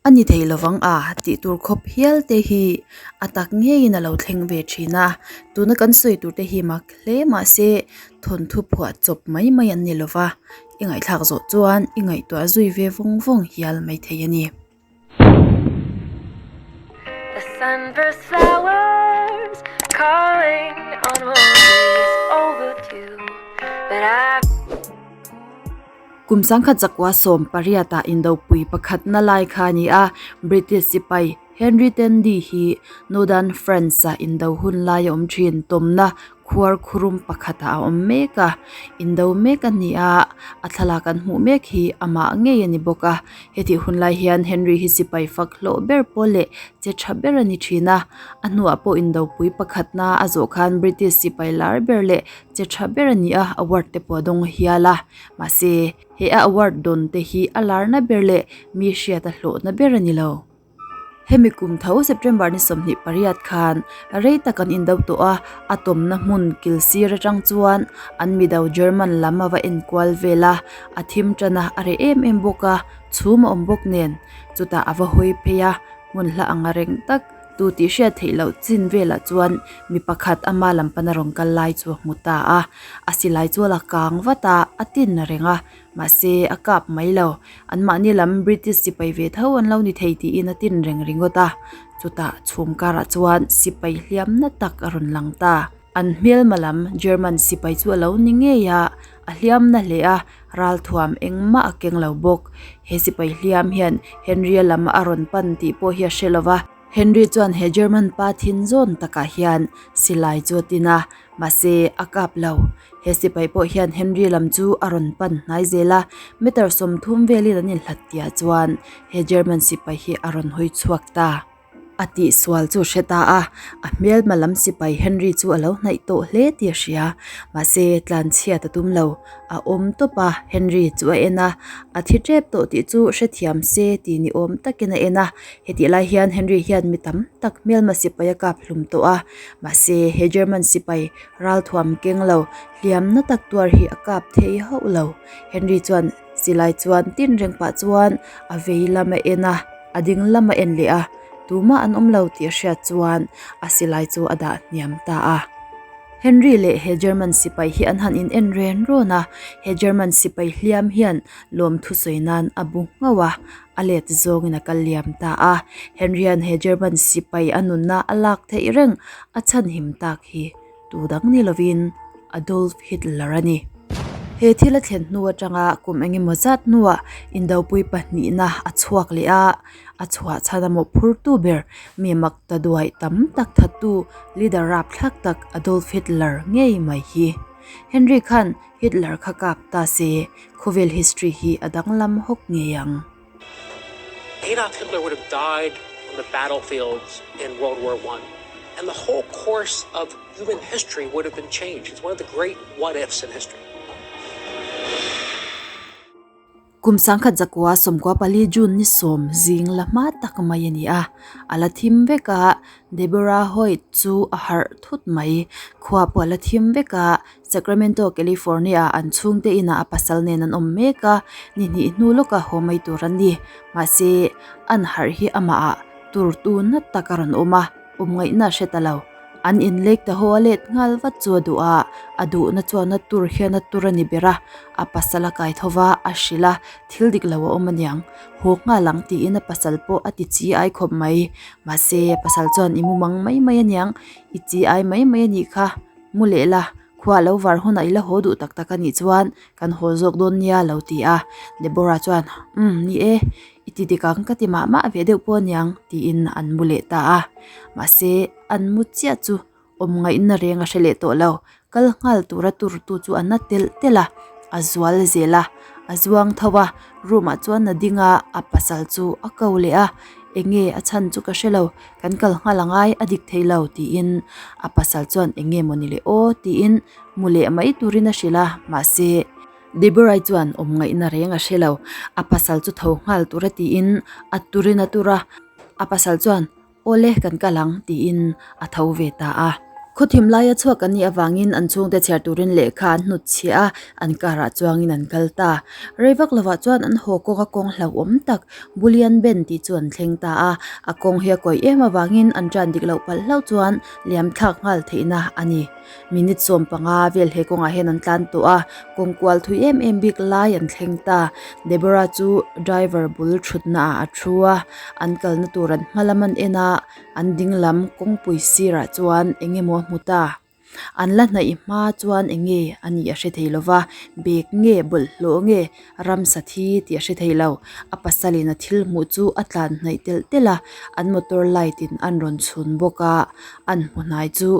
A ni thei lovang a tih tur khawp hial te hi a tak ngeiin a lo thleng ve thin a, tuna kan sawi tur te hi mak hle mahse thawnthu phuah chawp mai mai an ni lova, i ngaihthlak zawh chuan i ngaihtuah zui ve vawng vawng hial mai thei a ni. The sunburst flowers calling on roses overdue but I Kum sangkhat zakua 18 ah indopui pakhatna lai kha a ni a, British sipai Henry Tendy hi Northern France ah indo hun lai a awm thin tawmna khuar khurum pakhatah a awm mek a, indo mek a ni a, a thlalak an hmuh mek hi amah ngei a ni bawk a, hetih hun lai hian Henry hi sipai fak hlawh ber pawl leh che tha ber a ni thin a, a hnuah pawh indopui pakhatna a zawh khan British sipai lar ber leh che tha ber a ni a, award te pawh a dawng hial a, mahse he a award dawn te hi a larna ber leh mi hriat a hlawhna ber a ni lo. Hemi kum tho September ni 28 khan rei tak an indo tawh a, a tawmna hmun kil sir atang chuan an mido German lam a va enkual vel a, a thim tan a, a reh em em bawk a, chhum a awm bawk nen chutah a va hawi phei a, hmun hla ang reng tak tu tih hriat theih loh chin velah chuan mi pakhat ama lam pana rawn kal lai chu a hmu ta a, a silai chu a la kang vat a, a tin reng a, mahse a kap mai lo, anmahni lam British sipai ve tho an lo ni thei tiin a tin reng ringawt a, chutah chhum karah chuan sipai hliamna tak a rawn lang ta. An hmelma lam German sipai chu a lo ni ngei a, a hliamna hle a, ralthuam engmah a keng lo bawk. He sipai hliam hian Henry-a lam a rawn pan tih pawh hi a hre lo va. Henry chuan he German pa thin zawn takah hian silai chu a tin a, mahse a kap lo. He sipai pawh hian Henry lam chu a rawn pan hnai zel a, meter 30 velin an inhlat tihah chuan he German sipai hi a rawn hawi chhuak ta. A tihsual chu a hre ta a, a hmelma lam sipai Henry chu a lo hnaih tawh hle tih a hria. Mahse tlanchhiat a tum lo. A awm tawp a, Henry chu a en a, a thi tep tawh tih chu hrethiam se tih ni awm takin a en a. Hetih lai hian Henry hian mi tam tak hmelma sipai a kap hlum tawh a, mahse he German sipai ralthuam keng lo hliamna tak tuar hi a kap thei hauh lo. Henry chuan silai chuan tin reng pah chuan a vei lam a en a, a ding lam a en leh a, tumah an awm lo tih a hriat chuan a silai chu a dah hniam ta a. Henry leh he German sipai hi an han in en ren rawn a, he German sipai hliam hian lawm thusawi nan a bu nghauh a, a let zawngin a kal liam ta a. Henry hian he German sipai a nunna a lak theih reng a chhanhim tak hi tu dang ni lovin Adolf Hitler a ni. He thil a thlen hnu atanga kum engemaw zat hnuah indopui pahnihna a chhuak leh a, a chhuah chhan a mawhphurtu ber mi mak ta duai tam tak thattu leader rapthlak tak Adolf Hitler ngei mai hi. Henry khan Hitler kha kap ta se khawvel history hi a danglam hawk ngei ang. Adolf Hitler would have died on the battlefields in World War I and the whole course of human history would have been changed. It's one of the great what ifs in history. Kum 1994 June ni 10 zing la hma tak mai a ni a, a la thim vek a, Deborah Hoyt chu a harh thut mai. Khua pawh a la thim vek a, Sacramento, California ah an chhungte inah a pasal nen an awm mek a, ni hnih hnu lawka haw mai tur an ni. Mahse, an harh hi amahah tur tu na tak a rawn awm a, awm ngaihna a hre ta lo. An inlek ta haw a let nghal vat chu a duh a, a duhna chuan a tur hian a tur a ni ber a, a pasal a kai tho va, a hrilh a, thil dik lo a awm aniang, haw nghal ang tiin a pasal pawh a ti chi ai khawp mai. Mahse, a pasal chuan i mumang mai mai aniang, i chi ai mai mai a nih kha, mu leh la, khua lo var hunah i la haw duh tak tak a nih chuan kan haw zawk dawn nia lo ti a. Deborah chuan, Umm, ni e, I ti dik ang ka ti mah mah ve deuh pawh aniang tiin an mu leh ta a. Mahse, an mu chiah chu awm ngaihna reng a hre leh tawh lo. Kal nghal tura turtu chu a na telh telh a, a zual zel a, a zuang tho a, room ah chuan a ding a, a pasal chu a ko leh a, Enge a chhan chu ka hre lo, kan kal nghal a ngai a dik thei lo tiin a pasal chuan enge mawni le aw tiin mu leh mai turin a hrilh a, mahse, Deborah-i chuan awm ngaihna reng a hre lo. A pasal chu tho nghal tura tiin a turin a tur a, a pasal chuan, Awle kan kal ang tiin a tho ve ta a. Khawthim laia chhuak an nih avangin an chhungte chhiar turin lehkha an hnut chhiah a, an car ah chuangin an kal ta. Rei vak lovah chuan an haw kawnga kawng hlauhawm tak Bullion Bend tih chu an thleng ta a, a kawng hi a kawih em avangin an tan dik loh palh hlauh chuan liam thlak nghal theihna a ni. Minute 15 vel he kawngah hian an tlan tawh a, kawng kual thui em em bik lai an thleng ta. Deborah chu driver bul thutna ah a thu a, an kalna tur an hma lam an en a, an ding lam kawngpui sirah chuan eng emaw a hmu ta. An la hnaih hma chuan eng nge a nih a hre thei lo va, bag nge bawlhhlawh nge ramsa thi tih a hre thei lo. A pasalin a thil hmuh chu a tlan hnaih telh telh a, an motor light in an rawn chhun bawk a, an hmu hnai chu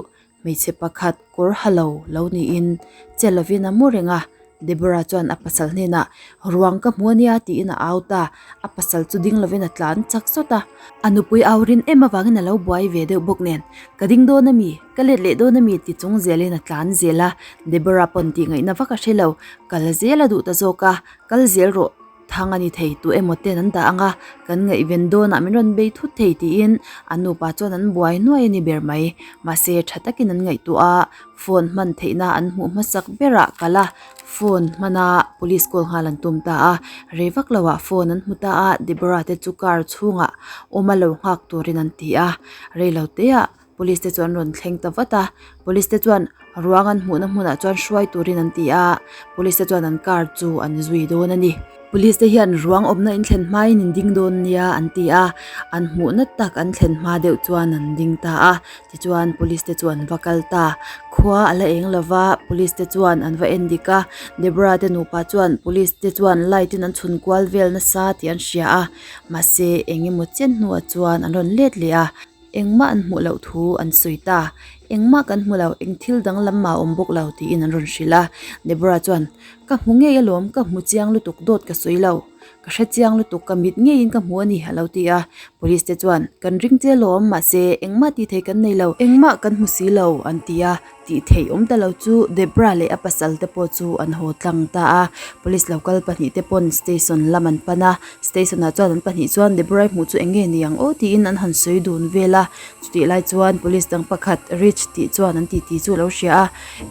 Hmeichhe pakhat kawr ha lo lo niin che lovin a mu reng a, Deborah chuan a pasal hnenah ruang ka hmu ania tiin a au ta, a pasal chu ding lovin a tlan chak sawt a, a nupui au rin em avangin a lo buai ve deuh bawk nen ka ding dawn ami, ka let leh dawn ami ti chung zelin a tlan zel a, Deborah pawn tih ngaihna vak a hre lo, kal zel a duh ta zawk a, kal zel rawh. Thang a ni thei tu emaw ten an dah ang a, kan ngaihven dawnah min rawn bei thut thei tiin an nupa chuan an buai nuai a ni ber mai. Mahse tha takin an ngaihtuah a, phone hman theihna an hmuh hmasak berah kal a, phone hmana police call nghal an tum ta a. Rei vak loah phone an hmu ta a, Deborah te chu car chhungah awm a lo nghak turin an ti a, rei lo teah Police te chu an rawn thleng ta vat a, police te chuan ruang an hmuhna hmunah chuan hruai turin an ti a, police te chuan an car chu an zui dawn a ni. Police te hian ruang awmna in thlen hmain in ding dawn nia an ti a, an hmuhna tak an thlen hma deuh chuan an ding ta a, tichuan police te chu an va kal ta. Khua a la eng lova, police te chuan an va en dik a, Deborah te nupa chuan police te chuan light in an chhun kual vel nasa tih an hria a, mahse eng emaw chen hnuah chuan an rawn let leh a. Engmah an hmuh loh thu an sawi ta. Engmah kan hmu lo, eng thil danglam mah a awm bawk lo tiin an rawn hrilh a. Deborah chuan, Ka hmu ngei alawm, ka hmu chiang lutuk dawt ka sawi lo. Ka hre chiang lutuk, ka mit ngeiin ka hmu a ni a lo ti a. Police te chuan, Kan ring che alawm, mahse engmah tih thei kan nei lo. Engmah kan hmu si lo an ti a. Tih theih awm ta lo chu Debra leh a pasal te pawh chu an haw tlang ta a, police lo kal pahnih te pawn station lam an pan a, station ah chuan an pahnih chuan Debra-i hmuh chu eng nge ni ang aw tiin an han sawi dun vel a, chutih lai chuan police dang pakhat Rich tih chuan an titi chu a lo hria a,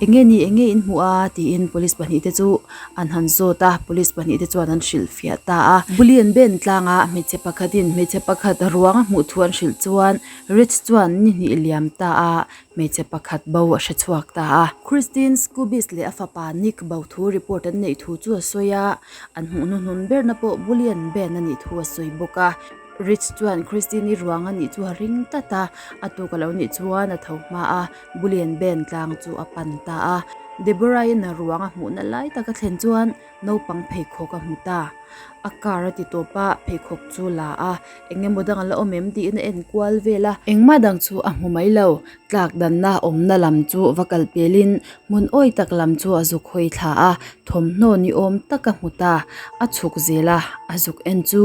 eng nge ni eng nge in hmuh a tiin police pahnih te chu an han zawt a, police pahnih te chuan an hrilh fiah ta a. Bully an ben tlang a, hmeichhe pakhatin hmeichhe pakhat ruang a hmuh thu an hrilh chuan Rich chuan ni hnih liam ta a, Hmeichhe pakhat bo a hre chhuak ta a. Christine Scubis leh a fapa Nick bo thu report an neih thu chu a sawi a, an hmuh hnuhnun berna pawh Bullion Band a nih thu a sawi bawk a. Rich chuan Christine-i ruang a nih chu a ring tlat a, a tuk a lo nih chuan a tho hma a, Bullion Band tlang chu a pan ta a. Deborah-in a ruang a hmuhna lai tak a thlen chuan naupang pheikhawk a hmu ta. A car a ti tawp a, pheikhawk chu la a, eng emaw dang a la awm em tiin a en kual vel a. Engmah dang chu a hmu mai lo, tlak danna awmna lam chu va kal pelin hmun awi tak lam chu a zuk hawi thla a, thawmhnaw ni awm tak a hmu ta, a chhuk zel a, a zuk en chu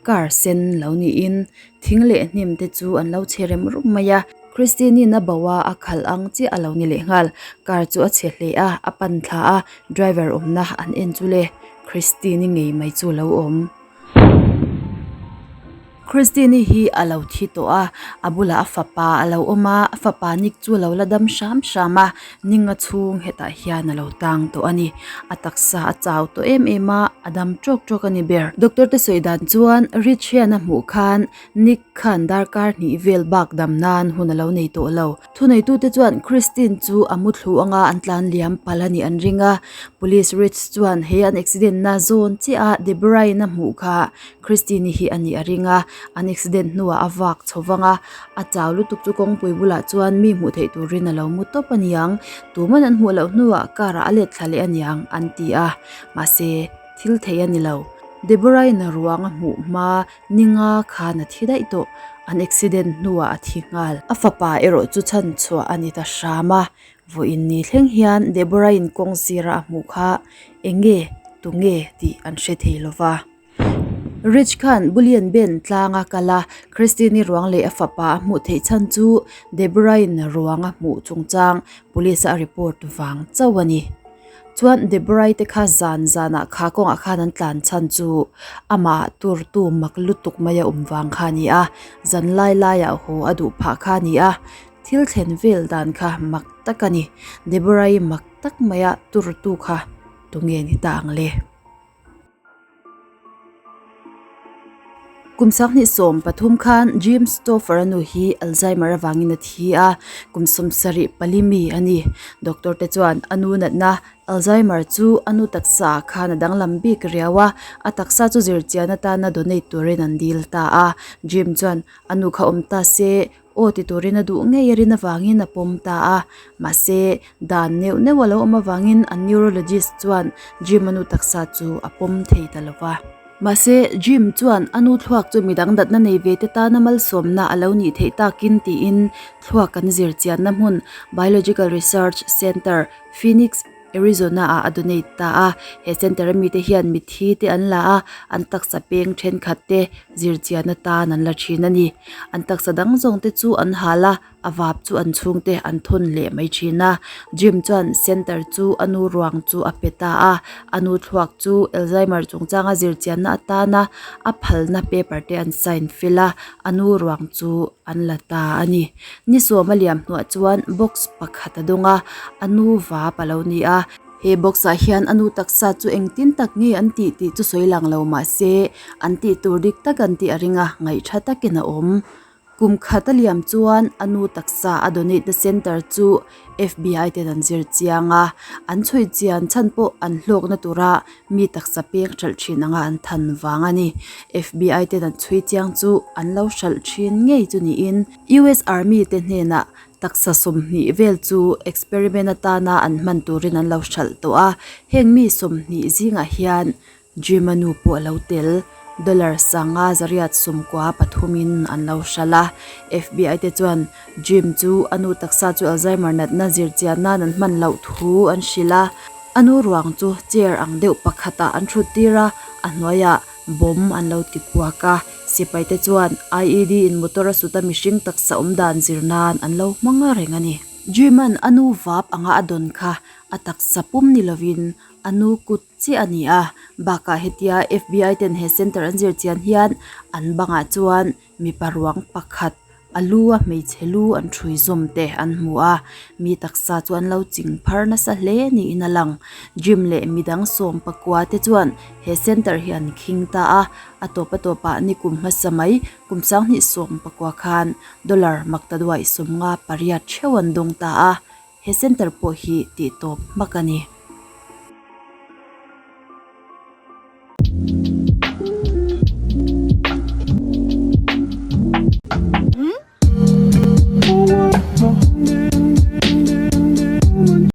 car sen lo niin thing leh hnim te chu an lo chhe rem rum mai a. Christine-in a bo a, a khalh ang chiah a lo ni leh nghal, car chu a chhe hle a, a pan thla a, driver awmna an en chu le. Christine-i ngei mai chu lo awm. Christine-i hi a lo thi tawh a, a bulah a fapa a lo awm a, a fapa Nick chu a lo la dam hram hram a, ninga chhung hetah hian a lo tang tawh a ni. A taksa a chau tawh em em a, a dam tawk tawk a ni ber. Doctor te sawi dan chuan Rich hian a hmuh khan Nick khan darkar hnih vel bak dam nan hun a lo nei tawh lo. Thuneitute chuan Christine chu a muthlu anga an tlan liam palh a nih an ring a, Police Rich chuan he an accident na zawn chiah a Deborah-in a hmuh kha Christine-i hi a nih a ring a, an accident hnuah a vak chho vang a, a chau lutuk chu kawngpui bulah chuan mi hmuh theih turin a lo mu tawp a niang, tuman an hmuh loh hnuah car ah a let thla leh a niang an ti a, mahse thil theih a ni lo. Deborah-in a ruang a hmuh hma Ninga khan a thi daih tawh, an accident hnuah a thi nghal. A fapa erawh chu chhan chhuah a ni ta hram a, vawiin ni thleng hian Deborah-in kawng sira a hmuh kha eng nge, tu nge tih an hre thei lo va. Rich khan Bullion Ben tlanga kal a, Christine-i ruang leh a fapa a hmuh theih chhan chu Deborah-in ruang a hmuh chungchang police-a a report vang chauh a ni. Chuan Deborah-i te kha zan zanah kha kawngah khan an tlan chhan chu amah turtu mak lutuk mai a awm vang kha a ni a, zan lai laiah haw a duh phah kha a ni a. Thil thlen vel dan kha mak tak a ni. Deborah-i mak tak maia turtu kha tunge ni ta ang le? Kum 2013 khan Jim Stauffer-a nu hi Alzheimer avangin a thi a, kum 74 mi a ni. Doctor te chuan a nu natna Alzheimer chu a nu taksa ah khan a danglam bik riau a, a taksa chu zirchian atana donate turin an dil ta a. Jim chuan a nu kha awm ta se Aw ti turin a duh ngei a rin avangin a pawm ta a, mahse dan neuh neuh a lo awm avangin an neurologist chuan Jim a nu taksa chu a pawm thei ta lo va. Mahse Jim chuan a nu thluak chu midang datna nei ve te tana malsawmna a lo nih theih takin tiin thluak an zir chianna hmun Biological Research Center, Phoenix, Arizona ah a donate ta a, he center a mite hian mitthi te an la a, an taksa peng thenkhat te zirchian atan an la thin a ni. An taksa dang zawng te chu an hal a, a vap chu an chhungte an thawn leh mai thin a. Jim chuan center chu a nu ruang chu a pe ta a, a nu thluak chu Alzheimer chungchanga zirchianna atana a phalna paper te an sign fel a, a nu ruang chu an la ta a ni. Ni sawm a liam hnuah chuan box pakhat a dawng a, a nu vap a lo ni a. He box ah hian a nu taksa chu engtin tak nge an tih tih chu sawi lang lo mah se an tih tur dik tak an tih a ring a, ngaih tha takin a awm. Kum khat a liam chuan a nu taksa a donate na center chu FBI ten an zir chiang a, an chhui chian chhan pawh an hlawkna tura mi taksa peng hralh thin anga an than vang a ni. FBI ten an chhui chiang chu an lo hralh thin ngei chu niin US Army te hnenah taksa 20 vel chu experiment atana an hman turin an lo hralh tawh a, heng mi 20 zingah hian Jim-a nu pawh a lo tel. Dollar 593 in an lo hralh a. FBI te chuan Jim chu a nu taksa chu Alzheimer natna zirchian nan an hman loh thu an hrilh a. A nu ruang chu chair ang deuh pakhatah an thut tir a, a hnuaiah bomb an lo ti puak a. Sipai te chuan IED in motor a sut a mihring taksa awm dan zir nan an lo hmang reng a ni. Jim-a'n a nu vap anga a dawn kha a taksa pum ni lovin a nu kut chiah a ni a, bakah hetia FBI ten he center an zir chian hian an bangah chuan mipa ruang pakhat a lu a hmeichhe lu an hrui zawm te an hmu a, mi taksa chu an lo ching phar nasa hle niin a lang. Gym leh midang sawm pakua te chuan he center hi an khing ta a, a tawp a tawpah nikum hmasa mai kum 2019 khan dollar maktaduai 58 theuh an dawng ta a, he center pawh hi tih tawp hmak a ni.